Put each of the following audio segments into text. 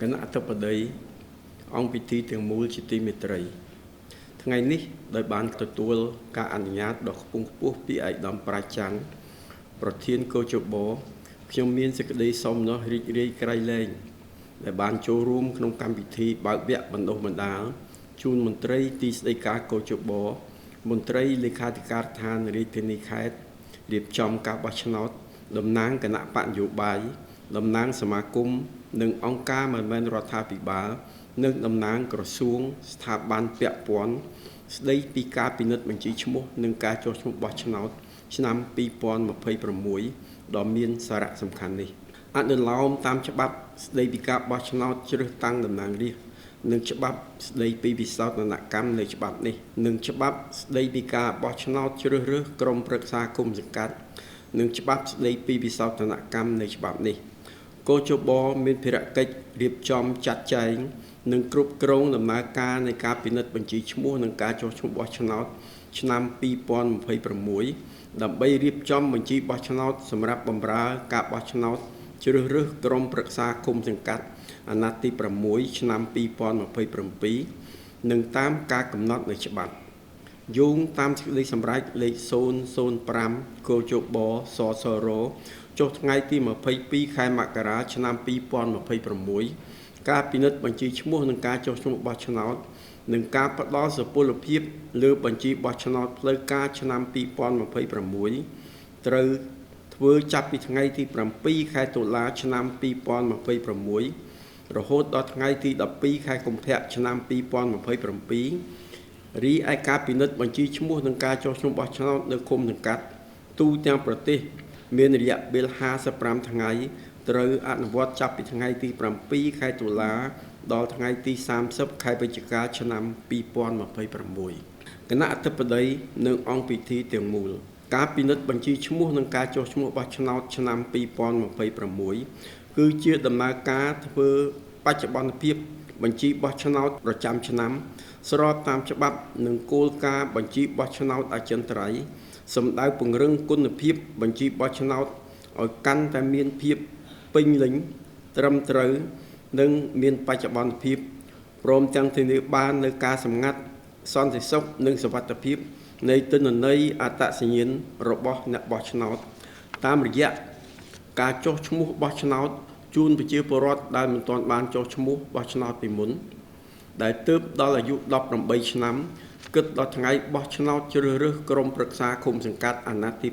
គណៈអធិបតីអង្គពិធីទាំងមូលជាទីមេត្រីថ្ងៃនេះដោយបានទទួលការអនុញ្ញាតដ៏ខ្ពង់ខ្ពស់ពីឯកឧត្តមប្រាជ្ញច័ន្ទប្រធានគ.ជ.បខ្ញុំមានសេចក្តីសោមនស្សរីករាយក្រៃលែងដែលបានចូលរួមក្នុងកម្មវិធីបើកវគ្គបណ្ដុះបណ្ដាលជូនមន្ត្រីទីស្តីការគ.ជ.បមន្ត្រីលេខាធិការដ្ឋានរាជធានីខេត្តរៀបចំការបោះឆ្នោតតំណាងគណៈបកនយោបាយតំណាងសមាគមនិងអង្គការមិនមែនរដ្ឋាភិបាលនិងតំណាងក្រសួងស្ថាប័នពាក់ព័ន្ធស្ដីពីការពិនិត្យបញ្ជីឈ្មោះនិងការចុះឈ្មោះបោះឆ្នោតឆ្នាំ2026ដ៏មានសារៈសំខាន់នេះអនុលោមតាមច្បាប់ស្ដីពីការបោះឆ្នោតជ្រើសតាំងតំណាងរាស្ត្រនិងច្បាប់ស្ដីពីវិសោធនកម្មនៃច្បាប់នេះនិងច្បាប់ស្ដីពីការបោះឆ្នោតជ្រើសរើសក្រុមប្រឹក្សាគុំសង្កាត់និងច្បាប់ស្ដីពីវិសោធនកម្មនៃច្បាប់នេះគ.ជ.បមានភារកិច្ចរៀបចំចាត់ចែងនិងគ្រប់គ្រងដំណើរការនៃការពិនិត្យបញ្ជីឈ្មោះនិងការចុះឈ្មោះបោះឆ្នោតឆ្នាំ2026ដើម្បីរៀបចំបញ្ជីបោះឆ្នោតសម្រាប់បម្រើការបោះឆ្នោតជ្រើសរើសក្រុមប្រឹក្សាឃុំសង្កាត់អាណត្តិទី6ឆ្នាំ2027និងតាមការកំណត់នៃច្បាប់យោងតាមសេចក្តីសម្រេចលេខ005គ.ជ.បសសរចុះថ្ងៃទី22ខែមករាឆ្នាំ2026ការពិនិត្យបញ្ជីឈ្មោះនិងការចុះឈ្មោះបោះឆ្នោតនិងការផ្ដល់សុពលភាពលើបញ្ជីបោះឆ្នោតផ្លូវការឆ្នាំ2026ត្រូវធ្វើចាប់ពីថ្ងៃទី7ខែតុលាឆ្នាំ2026រហូតដល់ថ្ងៃទី12ខែកុម្ភៈឆ្នាំ2027រីឯការពិនិត្យបញ្ជីឈ្មោះនិងការចុះឈ្មោះបោះឆ្នោតនៅឃុំសង្កាត់ទូទាំងប្រទេសមានរយៈពេល55ថ្ងៃត្រូវអនុវត្តចាប់ពីថ្ងៃទី7ខែតុលាដល់ថ្ងៃទី30ខែវិច្ឆិកាឆ្នាំ2026គណៈអធិបតីនិងអង្គពិធីទាំងមូលការពិនិត្យបញ្ជីឈ្មោះនិងការចុះឈ្មោះបោះឆ្នោតឆ្នាំ2026គឺជាដំណើរការធ្វើបច្ចុប្បន្នភាពបញ្ជីបោះឆ្នោតប្រចាំឆ្នាំស្របតាមច្បាប់និងគោលការណ៍បញ្ជីបោះឆ្នោតអចិន្ត្រៃយ៍សម្ដៅពង្រឹងគុណភាពបញ្ជីបោះឆ្នោតឲ្យកាន់តែមានភាពពេញលេញត្រឹមត្រូវនិងមានបច្ចុប្បន្នភាពព្រមទាំងធានាបាននូវការសម្ងាត់សន្តិសុខនិងសុវត្ថិភាពនៃទិន្នន័យអត្តសញ្ញាណរបស់អ្នកបោះឆ្នោតតាមរយៈការចុះឈ្មោះបោះឆ្នោតជូនប្រជាពលរដ្ឋដែលមិនទាន់បានចុះឈ្មោះបោះឆ្នោតពីមុនដែលទើបដល់អាយុ18ឆ្នាំគិតដល់ថ្ងៃបោះឆ្នោតជ្រើសរើសក្រុមប្រឹក្សាឃុំសង្កាត់អាណត្តិទី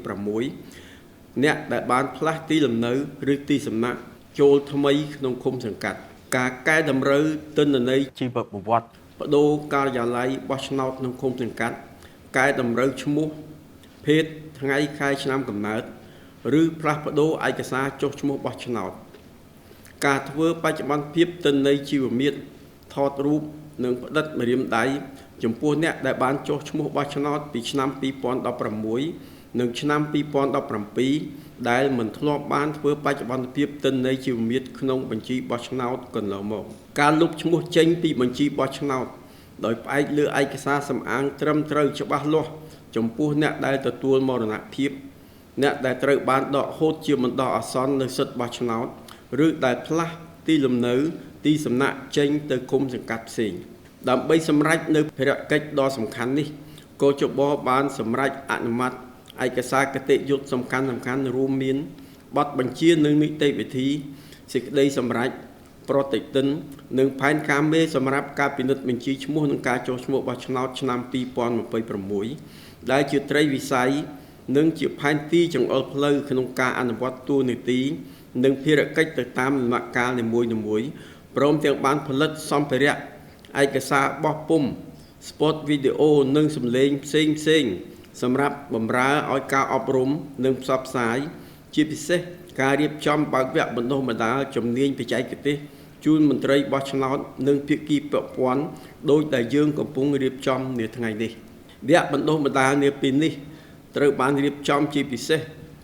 6អ្នកដែលបានផ្លាស់ទីលំនៅឬទីសំណាក់ចូលថ្មីក្នុងឃុំសង្កាត់ការកែតម្រូវទិន្នន័យជីវប្រវត្តិបដូរការិយាល័យបោះឆ្នោតក្នុងឃុំសង្កាត់កែតម្រូវឈ្មោះភេទថ្ងៃខែឆ្នាំកំណើតឬផ្លាស់ប្ដូរឯកសារចុះឈ្មោះបោះឆ្នោតការធ្វើបច្ចុប្បន្នភាពទិន្នន័យជីវមាត្រថតរូបនិងផ្ដិតម្រាមដៃចំពោះអ្នកដែលបានចុះឈ្មោះបោះឆ្នោតពីឆ្នាំ2016និងឆ្នាំ2017ដែលមិនធ្លាប់បានធ្វើបច្ចុប្បន្នភាពទិន្នន័យជីវមាត្រក្នុងបញ្ជីបោះឆ្នោតកន្លងមកការលុបឈ្មោះចេញពីបញ្ជីបោះឆ្នោតដោយផ្អែកលើឯកសារសម្អាងត្រឹមត្រូវច្បាស់លាស់ចំពោះអ្នកដែលទទួលមរណភាពអ្នកដែលត្រូវបានដកហូតជាបណ្ដោះអាសន្ននូវសិទ្ធិបោះឆ្នោតឬដែលផ្លាស់ទីលំនៅទីសំណាក់ចេញទៅឃុំសង្កាត់ផ្សេងដើម្បីសម្រេចនៅភារកិច្ចដ៏សំខាន់នេះគ.ជ.បបានសម្រេចអនុម័តឯកសារគតិយុត្តសំខាន់រួមមានបទបញ្ជានិងនីតិវិធីសេចក្តីសម្រេចប្រតិទិននិងផែនការមេសម្រាប់ការពិនិត្យបញ្ជីឈ្មោះនិងការចុះឈ្មោះបោះឆ្នោតឆ្នាំ2026ដែលជាត្រីវិស័យនិងជាផែនទីចង្អុលផ្លូវក្នុងការអនុវត្តតួនាទីនិងភារកិច្ចទៅតាមដំណាក់កាលនីមួយៗព្រមទាំងបានផលិតសម្ភារៈឯកសារបោះពុម្ពស្ពតវីដេអូនិងសំឡេងផ្សេងៗសម្រាប់បម្រើឲ្យការអប់រំនិងផ្សព្វផ្សាយជាពិសេសការរៀបចំបើកវគ្គបណ្ដុះបណ្ដាលជំនាញបច្ចេកទេសជូនមន្ត្រីបោះឆ្នោតនិងភាគីពាក់ព័ន្ធដោយដែលយើងកំពុងរៀបចំនាថ្ងៃនេះវគ្គបណ្ដុះបណ្ដាលនាពេលនេះត្រូវបានរៀបចំជាពិសេស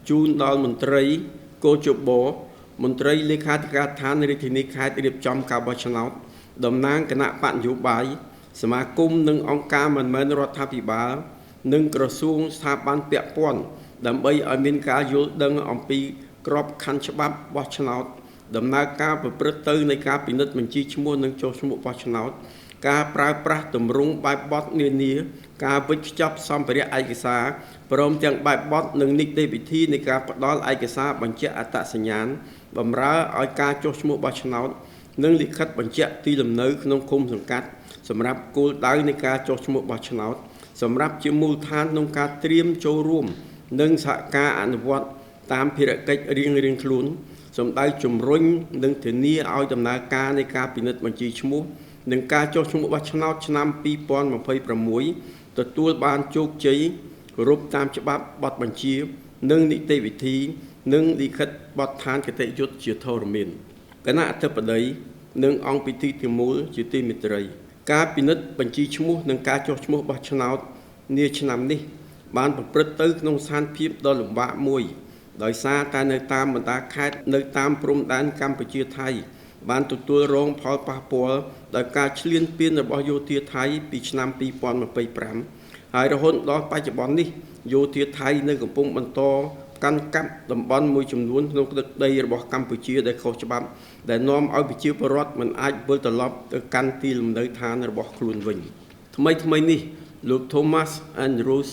ជូនដល់មន្ត្រីគ.ជ.បមន្ត្រីលេខាធិការដ្ឋានរាជធានីខេត្តរៀបចំការបោះឆ្នោតតំណាងគណៈបកនយោបាយសមាគមនិងអង្គការមិនមែនរដ្ឋាភិបាលនិងក្រសួងស្ថាប័នពាក់ព័ន្ធដើម្បីឲ្យមានការយល់ដឹងអំពីក្របខ័ណ្ឌច្បាប់បោះឆ្នោត ដំណើរការប្រព្រឹត្តទៅនៃការពិនិត្យបញ្ជីឈ្មោះនិងចុះឈ្មោះបោះឆ្នោតការប្រើប្រាស់ទម្រង់បែបបទនានាការវេចខ្ចប់សម្ភារៈឯកសារព្រមទាំងបែបបទនិងនីតិវិធីនៃការផ្ដល់ឯកសារបញ្ជាក់អត្តសញ្ញាណបម្រើឲ្យការចុះឈ្មោះបោះឆ្នោតនិងលិខិតបញ្ជាក់ទីលំនៅក្នុងឃុំសង្កាត់សម្រាប់គោលដៅនៃការចុះឈ្មោះបោះឆ្នោតសម្រាប់ជាមូលដ្ឋានក្នុងការត្រៀមចូលរួមនិងសហការអនុវត្តតាមភារកិច្ចរៀងៗខ្លួនសម្ដៅជំរុញនិងធានាឲ្យដំណើរការនៃការពិនិត្យបញ្ជីឈ្មោះនិងការចុះឈ្មោះបោះឆ្នោតឆ្នាំ2026ទទួលបានជោគជ័យគោរពតាមច្បាប់បទបញ្ជានិងនីតិវិធីនិងលិខិតបទដ្ឋានគតិយុត្តជាធរមានគណៈអធិបតីនិងអង្គពិធីទាំងមូលជាទីមេត្រីការពិនិត្យបញ្ជីឈ្មោះនិងការចុះឈ្មោះបោះឆ្នោតនាឆ្នាំនេះបានប្រព្រឹត្តទៅក្នុងស្ថានភាពដ៏លំបាកមួយដោយសារតែនៅតាមបណ្ដាខេត្តនៅតាមព្រំដែនកម្ពុជាថៃបានទទួលរងផលប៉ះពាល់ដោយការឈ្លានពានរបស់យោធាថៃពីឆ្នាំ2025ហើយរហូតដល់បច្ចុប្បន្ននេះយោធាថៃនៅកំពុងបន្តកាន់កាប់តំបន់មួយចំនួនក្នុងទឹកដីរបស់កម្ពុជាដែលខុសច្បាប់ដែលនាំឲ្យប្រជាពលរដ្ឋមិនអាចវិលត្រឡប់ទៅកាន់ទីលំនៅឋានរបស់ខ្លួនវិញថ្មីៗនេះលោក Thomas Andrews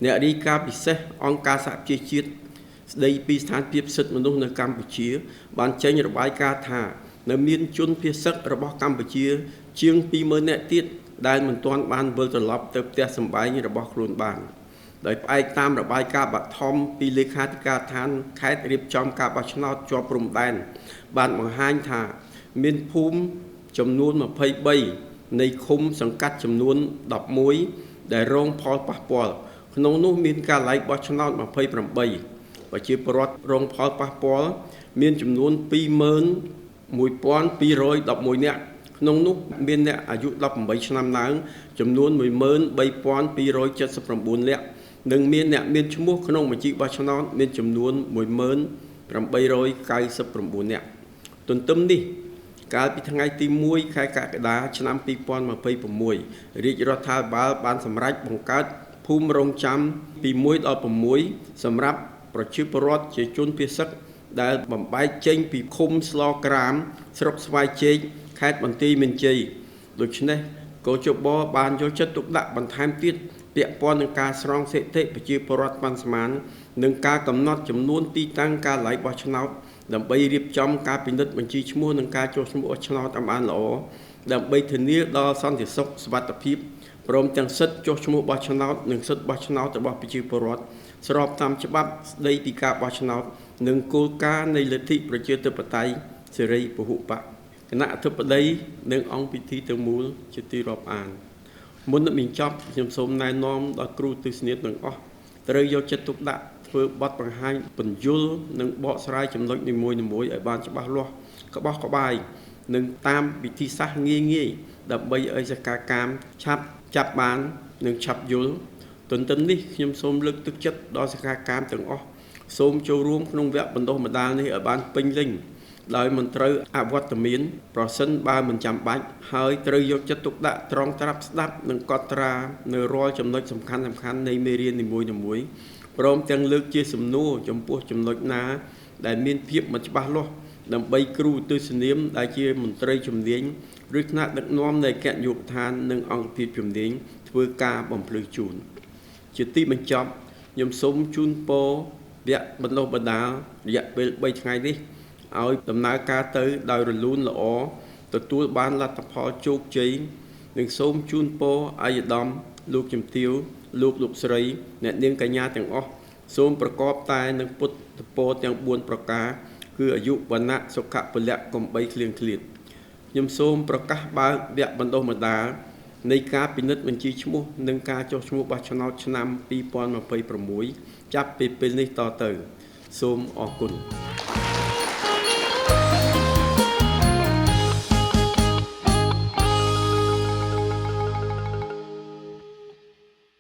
អ្នករាយការណ៍ពិសេសអង្គការសហប្រជាជាតិស្ដីពីស្ថានភាពសិទ្ធិមនុស្សនៅកម្ពុជាបានចេញរបាយការណ៍ថានៅមានជនភៀសសឹករបស់កម្ពុជាជាង 20,000 នាក់ទៀតដែលមិនទាន់បានវិលត្រឡប់ទៅផ្ទះសម្បែងរបស់ខ្លួនបានដោយផ្អែកតាមរបាយការណ៍បឋមពីលេខាធិការដ្ឋានខេត្តរៀបចំការបោះឆ្នោតជាប់ព្រំដែនបានបង្ហាញថាមានភូមិចំនួន23នៃឃុំសង្កាត់ចំនួន11ដែលរងផលប៉ះពាល់ក្នុងនោះមានការឡៃបោះឆ្នោត28ប្រជាពលរដ្ឋរងផលប៉ះពាល់មានចំនួន 21,211 នាក់ក្នុងនោះមានអ្នកអាយុ18ឆ្នាំឡើងចំនួន 13,279 នាក់និងមានអ្នកមានឈ្មោះក្នុងបញ្ជីបោះឆ្នោតមានចំនួន 18,099 នាក់ទន្ទឹមនេះកាលពីថ្ងៃទី1ខែកក្កដាឆ្នាំ2026រាជរដ្ឋាភិបាលបានសម្រេចបង្កើតភូមិរងចាំពី1ដល់6សម្រាប់ប្រជាពលរដ្ឋជាជនភៀសសឹកដែលបំបែកចេញពីឃុំស្លក្រាមស្រុកស្វាយជែកខេត្តបន្ទាយមានជ័យដូច្នេះគ.ជ.បបានយកចិត្តទុកដាក់បន្ថែមទៀតពាក់ព័ន្ធនឹងការស្រង់ស្ថិតិប្រជាពលរដ្ឋប៉ាន់ស្មាននិងការកំណត់ចំនួនទីតាំងការឡៃបោះឆ្នោតដើម្បីរៀបចំការពិនិត្យបញ្ជីឈ្មោះនិងការចុះឈ្មោះបោះឆ្នោតឲ្យបានល្អដើម្បីធានាដល់សន្តិសុខសុវត្ថិភាពព្រមទាំងសិទ្ធិចុះឈ្មោះបោះឆ្នោតនិងសិទ្ធិបោះឆ្នោតរបស់ប្រជាពលរដ្ឋស្របតាមច្បាប់ស្តីពីការបោះឆ្នោតនិងគោលការណ៍នៃលទ្ធិប្រជាធិបតេយ្យសេរីពហុបក្សគណៈអធិបតីនិងអង្គពិធីទាំងមូលជាទីរាប់អានមុននឹងបញ្ចប់ខ្ញុំសូមណែនាំដល់គ្រូទស្សនីយទាំងអស់ត្រូវយកចិត្តទុកដាក់ធ្វើបទបង្ហាញពន្យល់និងបកស្រាយចំណុចនីមួយៗឲ្យបានច្បាស់លាស់ក្បោះក្បាយនិងតាមវិធីសាស្ត្រងាយៗដើម្បីឲ្យសិក្ខាកាមឆាប់ចាប់បាននិងឆាប់យល់ទន្ទឹមនេះខ្ញុំសូមលើកទឹកចិត្តដល់សិក្ខាកាមទាំងអស់សូមចូលរួមក្នុងវគ្គបណ្ដុះបណ្ដាលនេះឲ្យបានពេញលេញដោយមិនត្រូវអវត្តមានប្រសិនបើមិនចាំបាច់ហើយត្រូវយកចិត្តទុកដាក់ត្រង់ត្រាប់ស្ដាប់និងកត់ត្រានៅរាល់ចំណុចសំខាន់ៗនៃមេរៀននីមួយៗព្រមទាំងលើកជាសំណួរចំពោះចំណុចណាដែលមានភាពមិនច្បាស់លាស់ដើម្បីគ្រូទស្សនាមដែលជាមន្ត្រីជំនាញឬថ្នាក់ដឹកនាំនៃអគ្គនាយកដ្ឋាននិងអង្គភាពជំនាញធ្វើការបំភ្លឺជូនជាទីបញ្ចប់ខ្ញុំសូមជូនពរវគ្គបណ្ដុះបណ្ដាលរយៈពេល3ថ្ងៃនេះឲ្យដំណើរការទៅដោយរលូនល្អទទួលបានលទ្ធផលជោគជ័យនិងសូមជូនពរអាយដាមលោកជំទាវលោកលោកស្រីអ្នកនាងកញ្ញាទាំងអស់សូមប្រកបតែនឹងពុទ្ធពរទាំង4ប្រការគឺអាយុវណ្ណៈសុខៈពលៈកុំបីឃ្លៀងឃ្លាតខ្ញុំសូមប្រកាសបើកវគ្គបណ្ដុះបណ្ដាលនៃការពិនិត្យបញ្ជីឈ្មោះនិងការចុះឈ្មោះបោះឆ្នោតឆ្នាំ2026ចាប់ពីពេលនេះតទៅសូមអរគុណ។